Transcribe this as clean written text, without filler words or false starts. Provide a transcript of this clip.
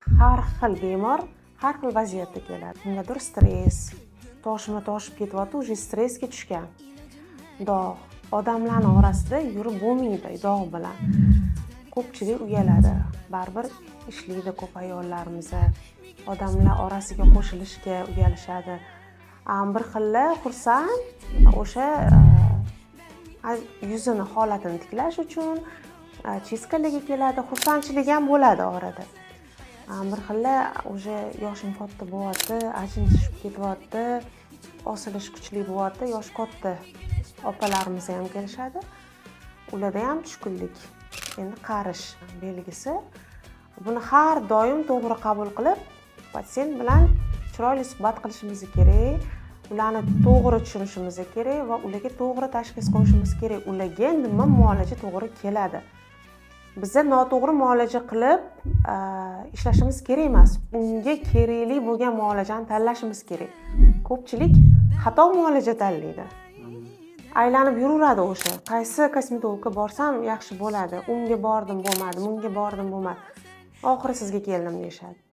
Har xil bemor har xil vaziyatda keladi. Kimdadir stress, toshma toshib ketyapti, уже stressga tushgan. Dog', odamlarni orasida yurib bo'lmaydi dog' bilan. Ko'pchilik uyaladi. Baribir ishlaydi ko'p ayollarimiz. Odamlar orasiga qo'shilishga uyalishadi. Bir xillar xursand, o'sha yuzini holatini tiklash uchun чистка larga keladi, xursandchilik ham bo'ladi orada. Bir xillar уже yoshim katta bo'lyapti, ajin tushib ketyapti, osilish kuchli bo'lyapti, yoshi katta opalarimiz ham kelishadi. Ularda ham tushkunlik, endi qarish belgisi. Buni har doim to'g'ri qabul qilib, patsient bilan chiroyli suhbat qilishimiz kerak, ularni to'g'ri tushunishimiz kerak va ularga to'g'ri tashxis qo'yishimiz kerak. Ularga nima muolaja to'g'ri keladi. Biza noto'g'ri muolaja qilib ishlashimiz kerak emas. Unga kerakli bo'lgan muolajani tanlashimiz kerak. Ko'pchilik xato muolaja tanlaydi. Aylanib yuraveradi o'sha. Qaysi kosmetologga borsam yaxshi bo'ladi? Unga bordim, bo'lmadi, bunga bordim, bo'lmadi. Oxiri sizga keldim deyishadi.